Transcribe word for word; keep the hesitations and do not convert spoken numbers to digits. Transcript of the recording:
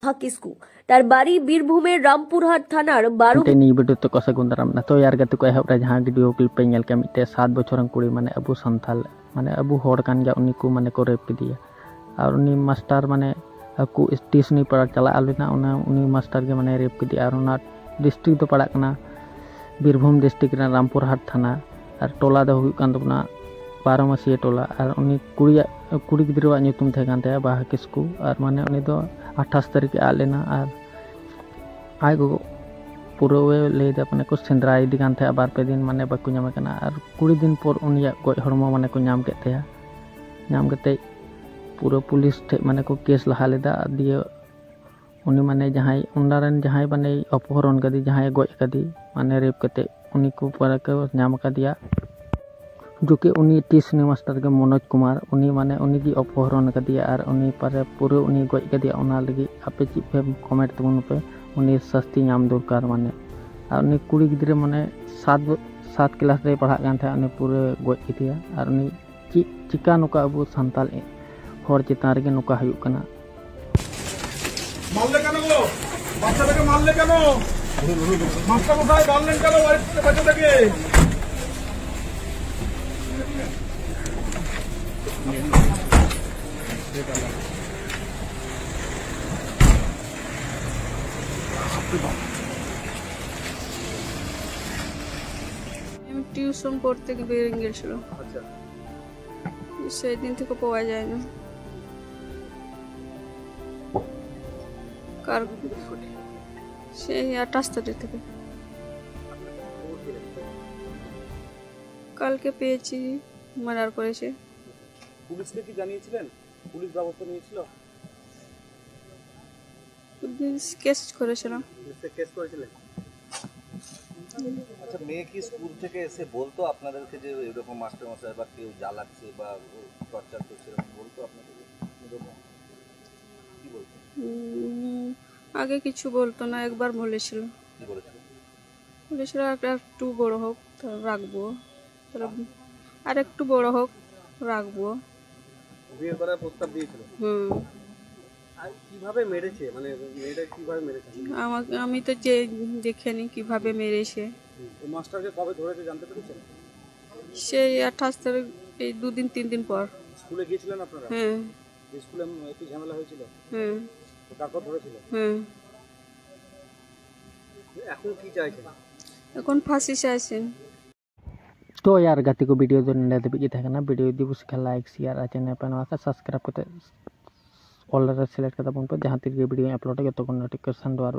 ᱵᱟᱦᱟ ᱠᱤᱥᱠᱩ, ᱛᱟᱨ ᱵᱟᱨᱤ ᱵᱤᱨᱵᱷᱩᱢᱮᱨ ᱨᱟᱢᱯᱩᱨᱦᱟᱴ ᱛᱷᱟᱱᱟᱨ ᱵᱟᱨᱚ ᱢᱤᱫᱴᱮᱱ ᱱᱤᱭᱟᱹ ᱵᱷᱤᱰᱤᱭᱳ ᱛᱮᱠᱚ ᱥᱟᱹᱜᱩᱱ ᱫᱟᱨᱟᱢ᱾ ᱱᱤᱛᱚᱜ ᱭᱟᱨ ᱜᱟᱛᱮ ᱠᱚ ᱮᱦᱚᱵ ᱨᱮ ᱡᱟᱦᱟᱸ ᱵᱷᱤᱰᱤᱭᱳ ᱠᱞᱤᱯ ᱯᱮ ᱧᱮᱞ ᱠᱮᱫ, ᱢᱤᱫᱴᱮᱱ ᱥᱟᱛ ᱵᱚᱪᱷᱚᱨ ᱨᱮᱱ ᱠᱩᱲᱤ, ᱢᱟᱱᱮ ᱟᱵᱚ ᱥᱟᱱᱛᱟᱞ, ᱢᱟᱱᱮ ᱟᱵᱚ ᱦᱚᱲ ᱠᱟᱱ ᱜᱮᱭᱟ, ᱩᱱᱤ ᱠᱚ ᱢᱟᱱᱮ ᱠᱚ ᱨᱮᱯ ᱠᱮᱫᱮᱭᱟ᱾ ᱟᱨ ᱩᱱᱤ ᱢᱟᱥᱴᱟᱨ ᱢᱟᱱᱮ ᱟᱠᱚ ᱴᱤᱭᱩᱥᱚᱱᱤ ᱯᱟᱲᱟ ᱪᱟᱞᱟᱜ ᱟᱞᱮ ᱱᱟ, ᱚᱱᱟ ᱩᱱᱤ ᱢᱟᱥᱴᱟᱨ ᱜᱮ ᱢᱟᱱᱮ ᱨᱮᱯ ᱠᱮᱫᱮᱭᱟ᱾ ᱟᱨ ᱚᱱᱟ ᱰᱤᱥᱴᱨᱤᱠᱴ ᱫᱚ ᱯᱟᱲᱟᱜ ᱠᱟᱱᱟ ᱵᱤᱨᱵᱷᱩᱢ ᱰᱤᱥᱴᱨᱤᱠᱴ ᱨᱮᱱᱟᱜ ᱨᱟᱢᱯᱩᱨᱦᱟᱴ ᱛᱷᱟᱱᱟ᱾ ᱟᱨ ᱴᱚᱞᱟ ᱫᱚ ᱦᱩᱭᱩᱜ ᱠᱟᱱ ᱛᱟᱵᱚᱱᱟ ᱵᱟᱨᱚᱢᱟᱹᱥᱤᱭᱟᱹ ᱴᱚᱞᱟ᱾ ᱟᱨ ᱩᱱᱤ ᱠᱩᱲᱤᱭᱟᱜ, ᱠᱩᱲᱤ ᱜᱤᱫᱽᱨᱟᱹᱣᱟᱜ ᱧᱩᱛᱩᱢ ᱛᱟᱦᱮᱸ ᱠᱟᱱ ᱛᱟᱭᱟ ᱵᱟᱦᱟ ᱠᱤᱥᱠᱩ᱾ ᱟᱨ ᱢᱟᱱᱮ ᱩᱱᱤ ᱫᱚ ᱟᱴᱷᱟᱥ ᱛᱟᱹᱨᱤᱠᱷ ᱮ ᱟᱫ ᱞᱮᱱᱟ᱾ ᱟᱨ ᱟᱡ ᱜᱚᱜᱚ ᱯᱩᱨᱟᱹᱣᱮ ᱞᱟᱹᱭᱫᱟ, ᱢᱟᱱᱮ ᱠᱚ ᱥᱮᱸᱫᱽᱨᱟᱭᱮᱫᱮ ᱠᱟᱱ ᱛᱟᱦᱮᱸᱫ, ᱵᱟᱨ ᱯᱮ ᱫᱤᱱ ᱢᱟᱱᱮ ᱵᱟᱠᱚ ᱧᱟᱢᱮ ᱠᱟᱱᱟ᱾ ᱟᱨ ᱠᱩᱲᱤ ᱫᱤᱱ ᱯᱚᱨ ᱩᱱᱤᱭᱟᱜ ᱜᱚᱡ ᱦᱚᱲᱢᱚ ᱢᱟᱱᱮ ᱠᱚ ᱧᱟᱢ ᱠᱮᱫ ᱛᱟᱭᱟ᱾ ᱧᱟᱢ ᱠᱟᱛᱮ ᱯᱩᱨᱟᱹ ᱯᱩᱞᱤᱥ ᱴᱷᱮᱡ ᱢᱟᱱᱮ ᱠᱚ ᱠᱮᱥ ᱞᱟᱦᱟ ᱞᱮᱫᱟ᱾ ᱟᱨ ᱫᱤᱭᱮ ᱩᱱᱤ ᱢᱟᱱᱮ ᱡᱟᱦᱟᱸᱭ ᱚᱱᱟ ᱨᱮᱱ ᱡᱟᱦᱟᱸᱭ ᱢᱟᱱᱮ ᱚᱯᱚᱦᱚᱨᱚᱱ ᱠᱟᱫᱮ, ᱡᱟᱦᱟᱸᱭ ᱜᱚᱡ ᱠᱟᱫᱮ, ᱢᱟᱱᱮ ᱨᱮᱯ ᱠᱟᱛᱮ ᱩᱱᱤ ᱠᱚ ᱯᱚᱨᱮ ᱠᱚ ᱧᱟᱢ ᱟᱠᱟᱫᱮᱭᱟ᱾ ᱡᱚᱠᱮ ᱩᱱᱤ ᱴᱤᱭᱩᱥᱚᱱᱤ ᱢᱟᱥᱴᱟᱨ ᱜᱮ ᱢᱚᱱᱳᱡᱽ ᱠᱩᱢᱟᱨ, ᱩᱱᱤ ᱢᱟᱱᱮ ᱩᱱᱤ ᱜᱮ ᱚᱯᱚᱦᱚᱨᱚᱱ ᱟᱠᱟᱫᱮᱭᱟ ᱟᱨ ᱩᱱᱤ ᱯᱚᱨᱮ ᱯᱩᱨᱟᱹ ᱩᱱᱤ ᱜᱚᱡ ᱠᱟᱫᱮᱭᱟ᱾ ᱚᱱᱟ ᱞᱟᱹᱜᱤᱫ ᱟᱯᱮ ᱪᱮᱫ ᱯᱮ ᱠᱚᱢᱮᱱᱴ ᱛᱟᱵᱚᱱ ᱯᱮ, ᱩᱱᱤ ᱥᱟᱹᱥᱛᱤ ᱧᱟᱢ ᱫᱚᱨᱠᱟᱨ ᱢᱟᱱᱮ᱾ ᱟᱨ ᱩᱱᱤ ᱠᱩᱲᱤ ᱜᱤᱫᱽᱨᱟᱹ ᱢᱟᱱᱮ ᱥᱟᱛ ᱵᱚ-, ᱥᱟᱛ ᱠᱞᱟᱥ ᱨᱮᱭ ᱯᱟᱲᱦᱟᱜ ᱠᱟᱱ ᱛᱟᱦᱮᱸᱫ, ᱩᱱᱤ ᱯᱩᱨᱟᱹ ᱜᱚᱡ ᱠᱮᱫᱮᱭᱟ᱾ ᱟᱨ ᱩᱱᱤ ᱪᱮᱫ ᱪᱤᱠᱟ ᱱᱚᱝᱠᱟ ᱟᱵᱚ ᱥᱟᱱᱛᱟᱞ ᱦᱚᱲ ᱪᱮᱛᱟᱱ ᱨᱮᱜᱮ ᱱᱚᱝᱠᱟ ᱦᱩᱭᱩᱜ ᱠᱟᱱᱟ? মারলে কেন গো? বাচ্চাটাকে মারলে কেন? মাস্টার মশাই মারলেন কেন? বাড়ি থেকে বাচ্চাটাকে। আমি টিউশন করতে গিয়ে বেরিয়ে গেছিল। আচ্ছা। সেই দিন থেকে পাওয়া যায় না। কার সেই আঠাশ তারিখ থেকে। কালকে পেয়েছি, মার্ডার করেছে। পুলিশকে কি জানিয়েছিলেন? পুলিশ ব্যবস্থা নিয়েছিল? পুলিশ কেস করেছিল। পুলিশে কেস করেছিলেন? আচ্ছা, মেয়ে কি স্কুল থেকে এসে বলতো আপনাদেরকে যে এরকম মাস্টার মশাই বা কেউ জ্বালাচ্ছে বা টর্চার করছে, এরকম বলতো আপনাদেরকে? এরকম কি বলতো? উম, আগে কিছু বলতো না, একবার বলেছিল। কি বলেছিল? বলেছিল, "আর একটু বড় হোক, তো রাখবো।" তাহলে আর একটু বড় হোক, রাখবো। বিয়ে করার প্রস্তাব দিয়েছিল? হুম। আর কিভাবে মেরেছে, মানে মেয়েটা কিভাবে মেরেছে? আমাকে, আমি তো যে দেখিনি কিভাবে মেরেছে। হুম, ওই মাস্টারকে কবে ধরেছে জানতে পেরেছেন? সেই আঠাশ তারিখ, এই দুদিন তিন দিন পর। স্কুলে গিয়েছিলেন আপনারা? হ্যাঁ। যে স্কুলে একটু ঝামেলা হয়েছিল? হ্যাঁ। তো তারপর ধরেছিল? হ্যাঁ। এখন কি চাইছেন? এখন ফাঁসি চাইছেন। ᱛᱚ ᱭᱟᱨ ᱜᱟᱛᱮ ᱠᱚ, ᱵᱷᱤᱰᱤᱭᱳ ᱫᱚ ᱱᱚᱰᱮ ᱫᱷᱟᱹᱵᱤᱡ ᱜᱮ ᱛᱟᱦᱮᱸ ᱠᱟᱱᱟ᱾ ᱵᱷᱤᱰᱤᱭᱳ ᱡᱩᱫᱤ ᱠᱩᱥᱤ ᱠᱷᱟᱱ ᱞᱟᱭᱤᱠ, ᱥᱮᱭᱟᱨ ᱟᱨ ᱪᱮᱱᱮᱞ ᱯᱮ ᱱᱚᱣᱟ ᱠᱷᱟᱱ ᱥᱟᱵᱥᱠᱨᱟᱭᱤᱵ ᱠᱟᱛᱮ ᱚᱞ ᱨᱮ ᱥᱤᱞᱮᱠᱴ ᱠᱟᱛᱟ ᱵᱚᱱ ᱯᱮ, ᱡᱟᱦᱟᱸ ᱛᱤᱨᱮᱜᱮ ᱵᱷᱤᱰᱤᱭᱳᱧ ᱟᱯᱞᱳᱰᱟ ᱡᱚᱛᱚ ᱠᱷᱚᱱ ᱱᱳᱴᱤᱯᱷᱤᱠᱮᱥᱚᱱ ᱫᱚ ᱟᱨ